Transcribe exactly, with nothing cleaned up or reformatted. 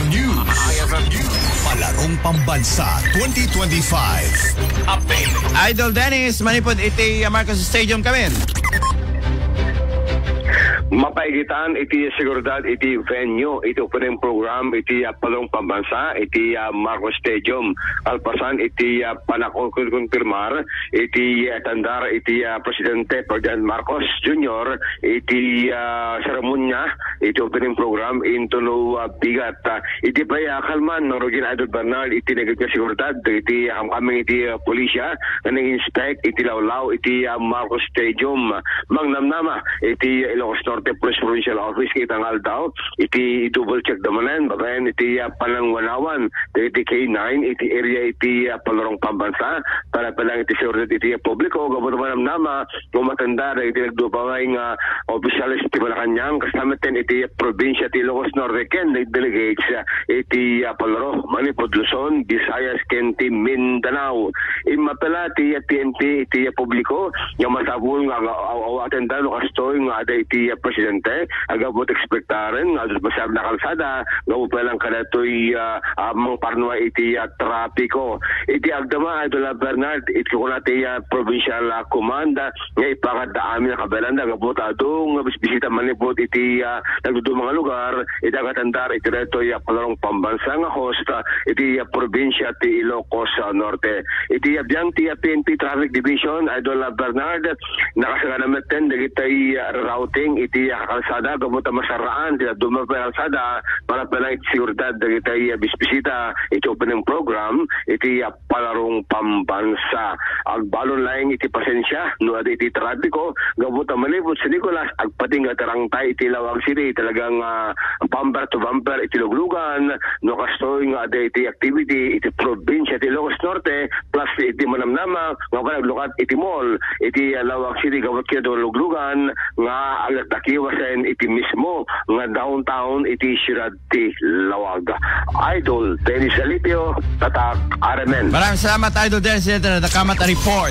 News. Palarong Pambansa twenty twenty-five. Update. Idol Dennis, manipod iti, uh, Marcos Stadium kami. Mapaigitan iti seguridad iti venue iti opening program iti, uh, Palarong Pambansa iti, uh, Marcos Stadium. Kalpasan iti, uh, panakon-, konfirmar iti, uh, tandar iti, uh, Presidente Ferdinand Marcos Junior iti, uh, seremonia iti opening program intono, uh, bigat. Uh, iti pay, uh, kalman, Rogin Idol Bernal, iti nagiging seguridad iti, um, aming iti, uh, pulisya nga nag-inspect iti lawlaw iti, uh, Marcos Stadium. Mangnamnama iti Ilocos Norte Police Provincial Office iti nga aldaw iti double check da manen babaen iti, uh, panangwanawan iti K nine iti area iti, uh, Palarong Pambansa para palang iti seguridad iti publiko. Gapu ta manamnama no matanda dagiti nagdupay nga opisyales ti Malacañang, kasta metten iti probinsya ti Ilocos Norte ken delegates, uh, iti, uh, Palaro, manipud Luzon, Visayas, ken ti Mindanao. Immapela ti, uh, P N P iti, uh, publiko nga masapul nga aga-, aw-, awaten da no kastoy nga ada iti, uh, presidente, agabut ekspektaren nga adda masayab nga kalsada, gapu pa lang kadatoy, uh, uh, mangparnuay iti, uh, trapiko. Iti agdama, Idol Bernard, iti kuna ti, uh, provincial, uh, command, uh, nga ipakadda amin a kabaelanda gapu ta adu nga bisbisita manipud iti, ah, nagduduma nga lugar iti agatandar iti daytoy a Palarong Pambansa nga host, ah, iti, ah, probinsya ti Ilocos, ah, Norte. Iti, ah, biang ti, ah, P N P Traffic Division, Idol, ah, Bernard, nakasagana metten dagiti, ah, rerouting iti, ah, kalsada gapu ta masaraan ti duma pay kalsada para pay lang iti seguridad dagiti, ah, bisbisita iti opening program iti, ah, Palarong Pambansa. Agbalon laeng iti pasensia no adu iti trapiko gapu ta manipud San Nicolas, agpatingga ti rangtay iti Laoag City, talagang, ah, bumper to bumper iti luglugan, no kastoy nga adu iti activity iti probinsya ti Ilocos Norte, plus iti manamnama nga panaglukat iti mall iti, ah, Laoag City gapu ket luglugan nga agdakiwasen iti mismo nga downtown iti siudad ti Laoag. Idol Dennis Alipio, Tatak R M N. Maraming salamat, Idol Dennis. Ito na, nakamat a report.